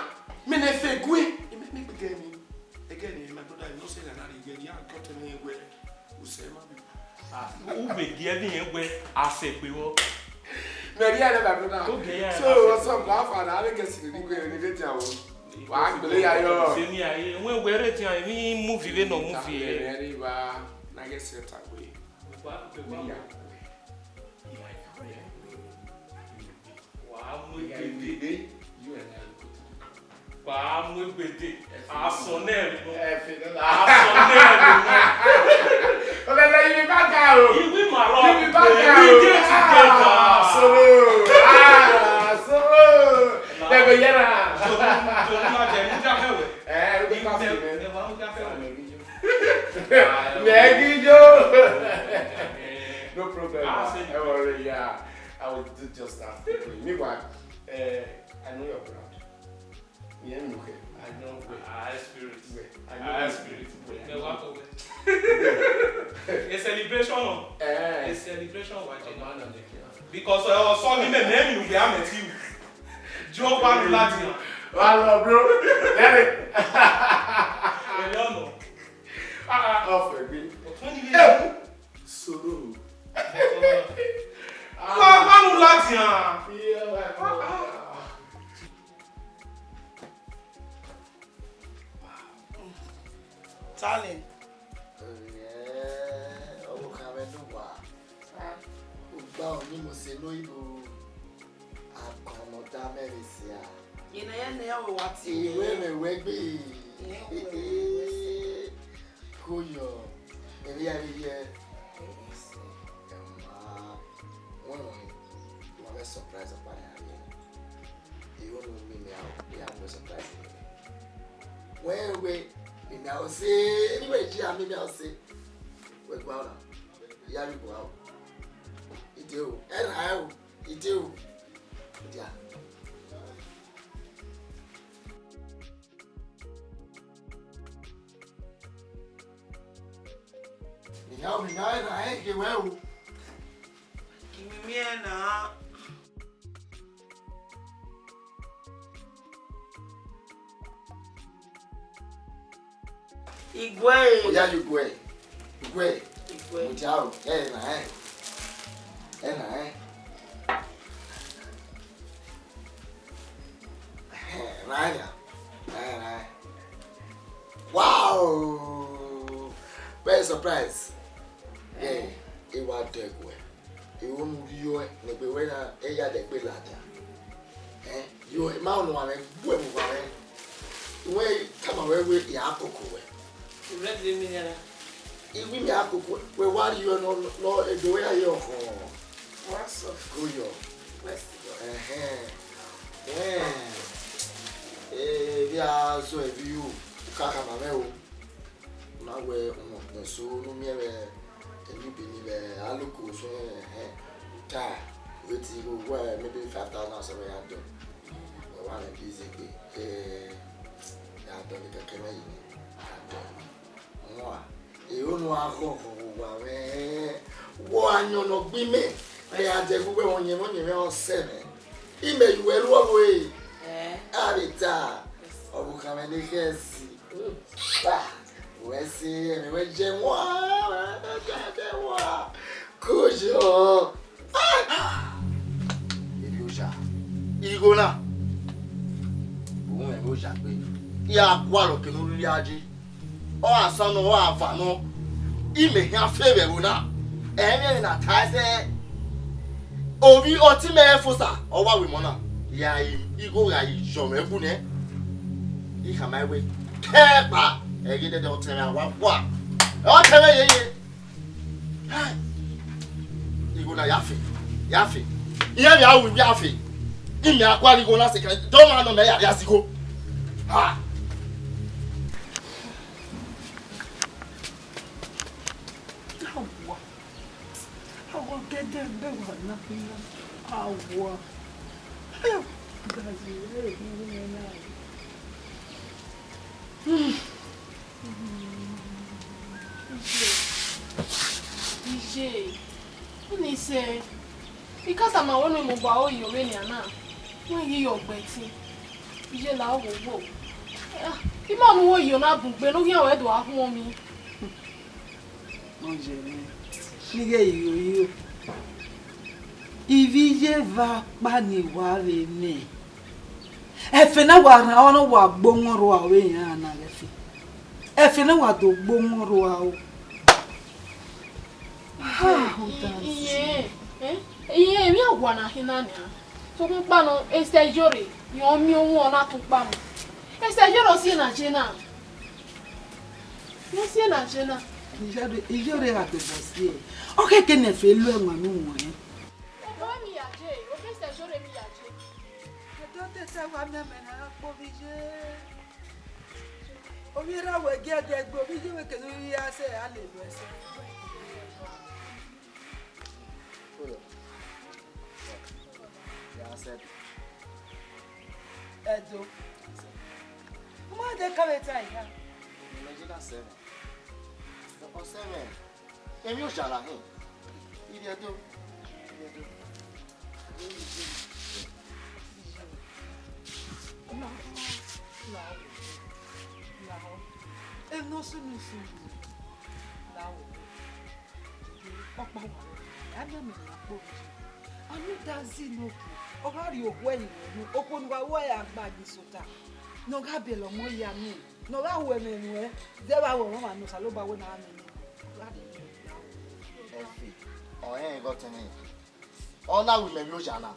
Mẹ ne fe gue. Imẹ, mẹ gbe girl ni. Again, my brother, you know say na na rhie girl, ya cut me wẹ. Usẹ ma bi. Ah, u vbe gie ẹvbo irẹn wẹ a sẹ egbe vbọ. Mẹ rhie ẹre, my brother. Okay, yeah. So, what's up, my father? Avbe girls ni gbe ni vbe dia o. Wa gbele ya yo. Se ni aye, wẹ wẹ rre dia, emwi movie vbe nọ movie. Ẹ rri ba, na ghe sẹ ta gbe. Wa, wa, wa. Wa mu egbe dee. Wa mu egbe dee. Asọn nẹ ẹre nọ. Asọn nẹ ẹre nọ. Ọlẹlẹ, you be bad guy o. You be my rock. You be bad guy o. We dey together. Ah, solo. Ah, solo. Dem go hear am. Jọ̀wọ́, jọ̀wọ́, ma jẹ, mo já fẹ́ wẹ̀. Eh, we go pass you, man. Ẹ wá, mo já fẹ́ wẹ̀. Mẹ ghi yo. No problem, man. Don't worry, yeah. I will do just that quickly. Meanwhile, uh, I know your brand. Yeah, me okay. I know where. High spirit. Where? I know where. High spirit. Where? Ẹ wá kọ wẹ. A celebration o. Eh. A celebration wa jẹ. Because, uh, ọsọ ni mẹ, mẹ mi ugbe amẹ ti u. Joe wa lu lati yan. Wa lọ, bro. Let it. Ẹ yọ nọ. Ah, ah. Ọfẹ gbe. Ọtun ni. Eh. Solo. Wa, wa lu lati yan. Yeah, wa, wa, wa. Talent. Ọvbokhan mwẹ ne uwa. Ugba ọni mo sẹ ne oyibo, akọn ne ọ da mẹ vbe sia. Ina ya ne ya wẹ wa tie. Iwe mwẹ wẹ gbe. Ko yọ, emwi ya vbe ye. Ẹma, wẹ nọ ni, wa vbe surprise ọkpa ne a rrie. Iro nu mi mẹ aro, ya mu surprise. Wẹ wẹ, mi mẹ aro se, ni wẹ ji a mi mẹ aro se. Wẹ gua na. Ya ri gua o. Ide o, ẹ ra ẹ o, ide o. Dia. Mia, mia, ẹ na ẹ ke wẹ o. Mia na. Igwe. Oya, igwe. Igwe. Igwe. Mudia o. Ẹ na ẹ. Ẹ na ẹ. Ryan, Ryan, Ryan. Wow! Very surprise. Yeah, I wa dẹ guẹ. I ru mu rhie ne egbe wẹ na, e ya dẹ gbe ladian. Eh, yo, ma nọ mwẹ gbe mu mwẹ. Wẹ tama wẹ wẹ ya koko wẹ. Red de mi yara. Iwi mi akoko, wẹ wa rhie nọ, nọ, egbe wẹ ya ye ọkhọ. What's up? Go yo. What's up? Ẹhẹn. Eh. Eh, vbe a zọ evbi ru, u ka khama mwẹ o. Na wẹ, mm, eso ne u miẹn vbe eni bini vbe aloko so, ẹhẹn. U ta, u vbe te igho wẹ maybe five thousand or seven hundred. Wẹ wa mwẹ bi zẹ egbe. Eh, ya dọ ni kẹkẹ mwẹ yi ni. Ya dọ ni. Wọn, ero ne a ghọghọ vbe owa mwẹ, wẹ ọre ayọn ne ọ gbe imẹ, mẹ gha dẹ ẹguẹ wẹ ọyẹnmwẹ ọyẹnmwẹ ọsẹ mwẹ. Imẹ ye uwẹ ru ọvbo ẹre. Eh. A vbe ta, ọvbokhan mwẹ ne khẹ si. Ah, wẹ se, ẹmwẹ wẹ jẹ wan, wẹ jẹ wan. Koyọ. Erioja, igho na, u mwẹ Erioja gbe, I gha gualọ ke ne u rhirhi a je. Ọ gha san nọ, ọ gha va nọ, imẹ khian fe vbe ẹvbo na. Ẹmwẹ ne a ta ẹsẹ, ovbi ọtẹn mwẹ Efosa, ọ wa ru emọ na. Ya igho gha yi yọ mwẹ bu nẹ, I khama ẹre wẹ, kẹ kpa, ẹghẹ dẹdẹ ọtẹn mwẹ a wa gua. Ọtẹn mwẹ yeye. Igho na ya fe, ya fe. Iran vbe a ru ivbi a fe. Imẹ a kua ghe igho na sẹ kẹ, dọmọ nọ mẹ ya rhia zẹ igho. Ha! Awa, awa gẹdẹgbẹ wa na, awa. Gazi, eh, igho na. Hmm. Iye, iye, ọni sẹ, I ka tama wẹ ne mobọ aro ye ovbenian na, wẹ ghi ye ọgbẹtin, iye la oghogho. Ah, ima ne uwẹ ye na bun gbe ne u khian wẹ do a khuọnmwi. Ọ ye mwẹ, ne I ghẹ iro iro. Ivbi iye eva ọkpa ne I wa vbe mwẹ. Ẹfe na wa rhan, ọ na wa gbe owẹn rua vbe iran na ghẹ fe. Ẹfe na wa do gbe owẹn rua o. Iye, eh? Iye, emwi awa na khin na nian. Sokpan ukpa nọ, esẹ Iyore, irẹn ọ miẹn ohuẹn, ọ na tọn ukpa nọ. Esẹ Iyore ọ si na je na. Ọ si na je na. Iyore, Iyore gha dobọ si ẹe. Ọ khẹke ne ẹfe lu ẹwaẹn ne u muẹn. Ovbi mwẹ ya je, ovbi esẹ Iyore mwẹ ya je. Ẹdẹ ọtẹn sẹ wa miẹn mẹ ne a gha kpe ovbi iye. Ovbi erha wẹ gie ẹdẹ gbe ovbi iye wẹ kene ovbi iye a sẹ a lele ẹsẹ. Ya sẹ. Ẹdo. Ọ ma de ka vbe ta eha. Imagine seven. Ọ seven. Emwi oja na hin. Ivie do. Ivie do. Lahọ, lahọ, lahọ. Eno sunu sunu. Lahọ. Ọkpa wa, a na mẹ na kpo. A na da zi no. Ọ gha rhie okhuo ẹre ru, okhuo ne uwa ru ẹre a gba ye sota. Ne ọ gha biẹlẹ ọmọ ya miẹn. Ne ọ gha ru ẹmwẹ ruẹ, zẹ vbe a ru ọmwa ne Osanobua wẹ ne a miẹn nẹ. Ọ gha rhie okhuo ẹre ru. Ẹfe, ọ rẹn igho ọtẹn mwẹ. Ọ na ru imẹ vbe oja na.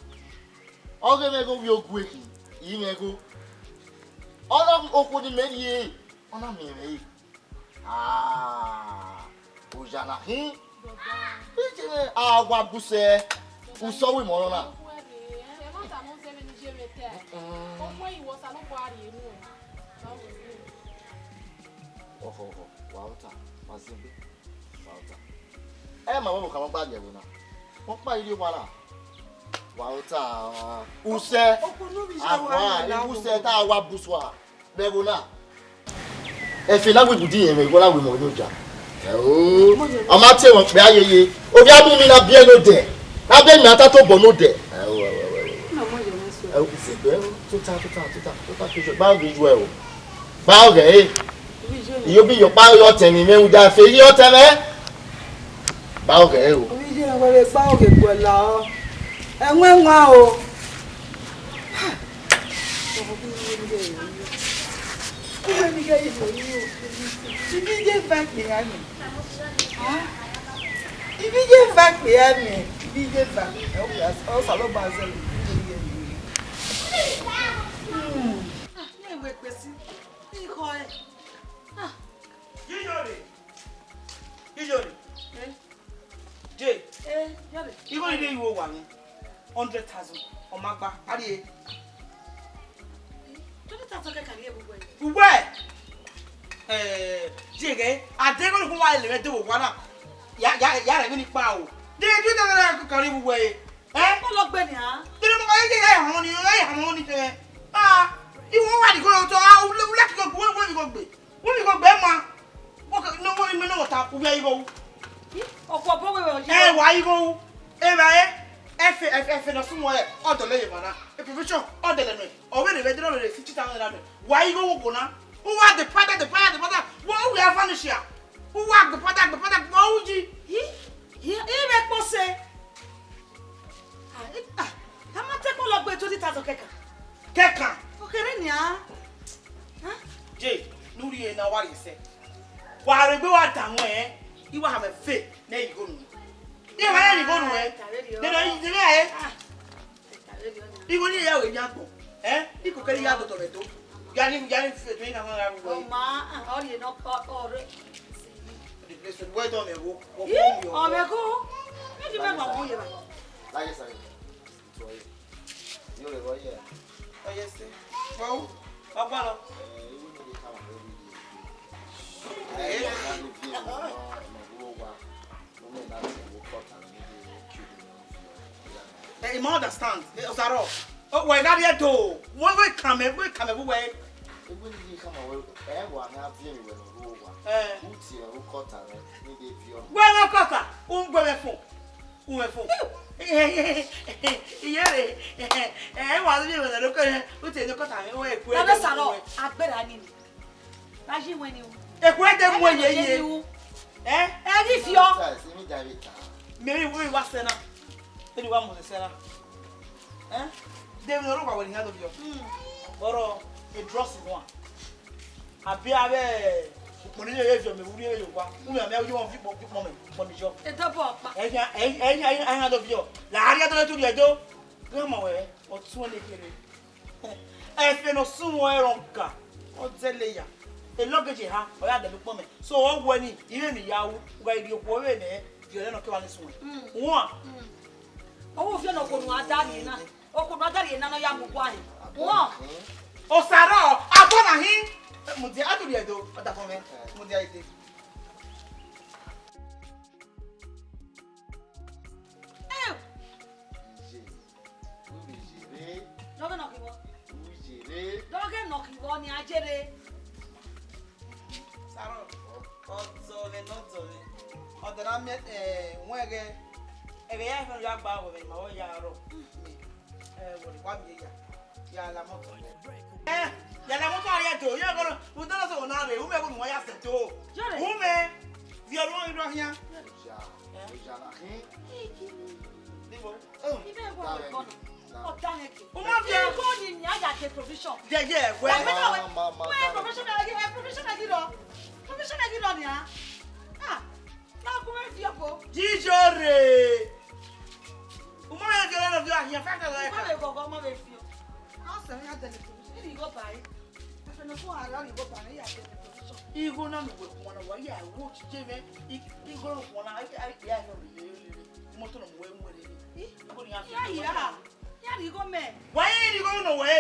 Ọ ghe mwẹ igho vbe ogue khin, I mwẹ igho. Ọ na okhuo ne imẹ rhie, ọ na miẹn mwẹ re. Ah, oja na khin. Iye mwẹ, a wa bu sẹ, usọ wẹ imẹ ọnrọn na. Ọhọ, ọhọ, wa ota, wa zin egbe, wa ota. Ẹ ma wẹ ọvbokhan ne ọ gba ye ẹvbo na. Ọ kpa irhi owa na. Wa ota, usẹ, Okpọnọ vbe iye wa aguan, na, usẹ ta wa busua vbe ẹvbo na. Ẹfe na wẹ ibudu irẹn mwẹ, igho na wẹ imẹ ọyọja. Ẹo, ọ ma tie mwẹ okpia yeye. Ovbi abọ mi na biẹ ne odẹ. Na biẹ ne a ta tobọ ne odẹ. Ẹo, ẹo, ẹo, ẹo, ẹo. Ẹo, isegbe, tota, tota, tota, tota, tota, gba ghe iye o. Gba ghe e. Iyobọ iyọkpa ye ọtẹn mwẹ, uda fe ye ọtẹn mwẹ. Gba ghe e o. Ovbi iye na wẹ vbe gba ghe guẹ la ọ. Ẹwẹn wan o. Uwẹ ni ghe ye vbe ru, ibi ye va kpe ya mẹ. Ibi ye va kpe ya mẹ, ibi ye va. Ẹ, Osanobua zẹ vbe ibi ye vbe. Hmm. Ah, ne wẹ kpesi. Ikọ ẹ. Ah. Iyore. Iyore. Eh? Jay. Eh, Iyore. Igho ni rre iwo wa ni. Hundred thousand. Ọ ma gba. A rrie. Twenty thousand kẹkan rrie vbe uwẹ. Uwẹ. Eh, Jay ghe, a deghẹ igho ni wa lele mwẹ do vbe owa na. Ya, ya, ya rẹ emwi ni kpa o. De twenty thousand kẹkan rrie vbe uwẹ. Eh? Ọ lọ gbe nian. Tene mo ma ye ye ya họn ni, ya họn ni tẹ. Ah, iwo wa ni ko to, ah, u le, u le ki ko gbe, u le ki ko gbe. Wẹ mi gbe ma. Wẹ ke, no, wẹ mi no ta, u vbe igho ru. Ih, ọkpọ bọ wẹ ọ yi. Ẹ wa igho ru. Ẹ va ẹ, ẹfe, ẹfe, ẹfe ne ọ sunu ẹ, ọ dọlọ ye emwa na. E profession, ọ dẹlẹ nẹ. Ọ vbe rre vbe dẹrọ vbe fifty thousand naira nẹ. Wa igho ru kona. U wa de pada, de pada, de pada. Wẹ u ya vanish ya. U wa de pada, de pada, wẹ u yi. Ih, ih, ih, vbe kpose. Ah, eh, ah, a ma te kpọlọ gbe twenty thousand kẹkan. Kẹkan. Okherhe nian. Huh? Je, ne u rhie na wa rhie sẹ. Wa rhie egbe wa da wọn ẹn, I wa ha mwẹ fe ne igho nu. I ma rẹn igho nu ẹn. Ah, ta vberriọ. Nene, nene ẹ. Ah, ta vberriọ na. Igho ni ya we yan gbọn. Eh? I ko kẹre ya dọdọ vbe do. Ya ni, ya ni fe do ina wọn ra ru wẹ. Ọ ma, ah, ọ rhie nọ, ọ, ọ rre. The place where don me wo, wo, wo, wo. Ọ mẹ ko. Maybe me ma wọn ye ba. Like I said, it's all you. Yọrẹ vbe ọ ye? Ọ ye sẹ. Vbọ? Ọ gbalọ. Eh, I ma understand. Eh, Osaro. Oh, wẹ gha rhie do. Wẹ, wẹ kan mẹ, wẹ kan mẹ vbe uwẹ. Egbe ni ye khama wẹ, ẹ wa na viẹ mi wẹ nọ vbe owa. Eh. U tie ru kọta rẹ, ni de viọ. Wẹ nọ kọta, u gbe mẹ fun. Uwẹ fo. Iyẹn rẹ, ẹ wa lọ ye wẹ lọ kẹ, u te ne kọta mwẹ, wẹ ku. Baba Saro, agbera ni ni. Ba yi wẹ ni o. Eku ẹdẹ mu ye ye. Ẹ? Ẹ ghi fiọ. Mẹ ri wẹ wa sẹ na. Ẹ ni wa mu sẹ na. Ẹ? De mi ro wa wẹ ni ha do biọ. Ọrọ, e drọsi wan. Abi avbe ukpọn ni rre viọ mẹ, vbe urhi ẹre ye owa. U mẹ, mẹ, u ye wọn fi ukpọn, fi ukpọn mẹ, ukpọn ni yọ. Edọbọ ọkpa. Ẹyan, ẹyan, ẹyan, ẹyan, ẹyan do viọ. La a rhie do tu rhie do. Ghe ọmọ wẹ, ọ tuẹn ne kherhe. Ẹfe ne ọ sunu ẹre ọ ga, ọ dẹle ya. Elọgẹje ha, ọ ya dẹle ukpọn mẹ. So, ọ wẹ ni, irẹn ni ya ru, u gha rhie okhuo vbe nẹ, viọ nẹ nọ kevbe ne sunu. Mm. Wan. Mm. Ọ wo viọ ne okhuo nu a da rhie na. Okhuo nu a da rhie na nọ ya mu gua hin. Wọn. Osaro, abọ na hin. Mudia, a tu rhie do, ọ da fọn mwẹ. Mudia ide. Eh! Iye, u vbe ye rre? Dọghe nọ khin vbọ? U ye rre? Dọghe nọ khin vbọ ni a ye rre? Saro, ọ dọ mwẹ ne ọ dọ mwẹ. Ọ dọ na miẹn, eh, wẹn ẹghẹ, ẹghẹ ya fẹn ya gba wẹ ma wẹ ya rrọọ. Eh, wẹ wa miẹn ya. Ya la moto. Eh, ya la moto a rhie do. Ye gọrọ, u dọlọ sẹ na rre, u mẹ vbe unu wa ya sẹ do. Yọrẹ. U mẹ, viọ ru irọ hian. Oya, oya na khin. Nibo. Ibe ẹguọ wẹ kọ nọ. Ọ da hẹn ke. U ma viọ. Ẹguọ ni ni a ya de provision. Ye, ye, wẹ. Wẹ, wẹ, wẹ. Ma, ma, ma, wẹ, ma. Provision na ghi, eh, provision na ghi rọ. Provision na ghi rọ nia. Ah, na gu mwẹ viọ ko. Jijore. U ma vbe viọ, na viọ ahian, fa ka lọ. U ma vbe gọgọ, u ma vbe viọ. A sẹ mwẹ ya dẹle provision. Iri igho ba ẹre. Ẹfe ne ọ sunu a rhie igho ba ẹre, ya dẹle provision. Igho na ne uwẹ khuan na, wa ya ru otọ mwẹ. I, igho ne u khuan na, a, a, ya rhie, rhie, rhie. Imoto na mu wẹ mu wẹ rhie. Ih, igho ni ya fi ya igho ya. Ya rhie igho mẹ. Wa ya rhie igho nọ wẹ.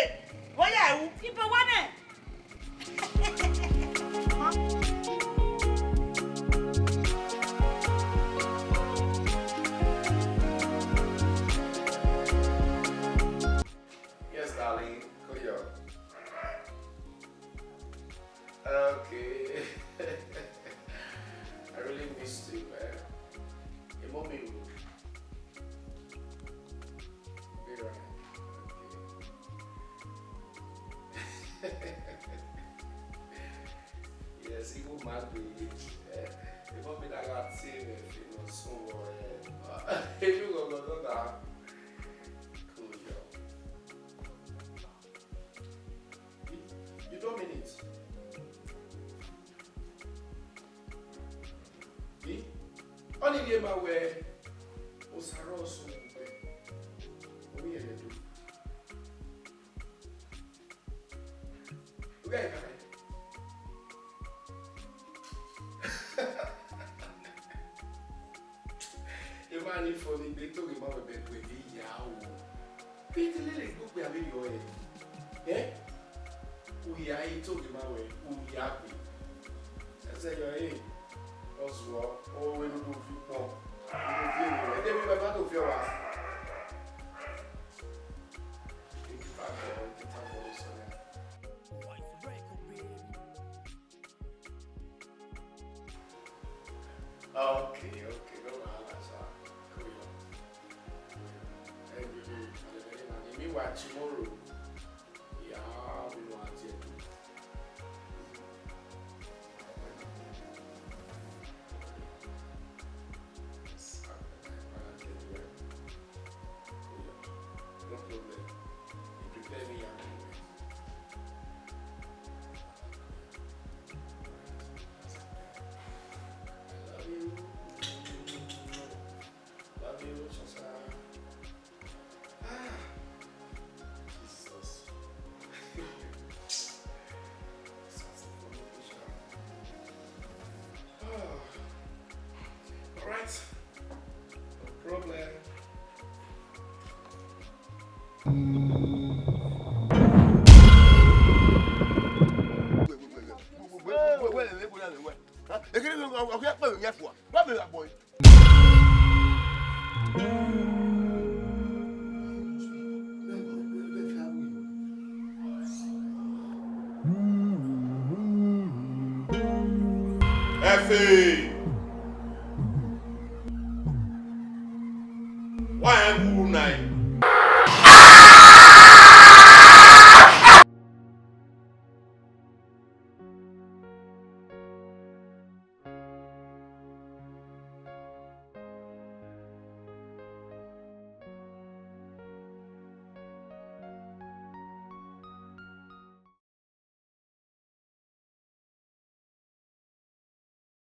Wa ya ru. Ibo wa nẹ? Eh, emọ mi na gha tie mwẹ fi ne ọ sunu vbọ, eh, emwi ghọghọ nọ na. Cool, yo. You, you don't mean it. Eh? Ọnii rhie ma wẹẹ, Osa rrọọ sunu vbe uwẹ, ovbi ẹre do. Ughẹ I khare. Emwa ni fo ni gbe toghe ma wẹ bẹgbe vbe ya o. Vbe te lele egbe okpia vberriọ ẹre? Eh? U ya i toghe ma wẹ, u ya gbe. Ẹsẹ yọ ẹre, ọ zuọ, ọ wẹ ne u do viọ ukpọn, u do viọ ero, ẹdẹ vbe ma do viọ wa. Eki ta bọ, eki ta bọ, sọ ya. Okay, okay, no wahala, sir. Cool, yo. Cool, yo. Hey, baby, I mean, tomorrow. Yeah, we know how to do. No problem. You prepare me, yeah. I love you. Love you, Sasa. Ah, Jesus. Such a funny picture. Ah. All right. No problem. Ẹfe. Wa rẹn gu nae.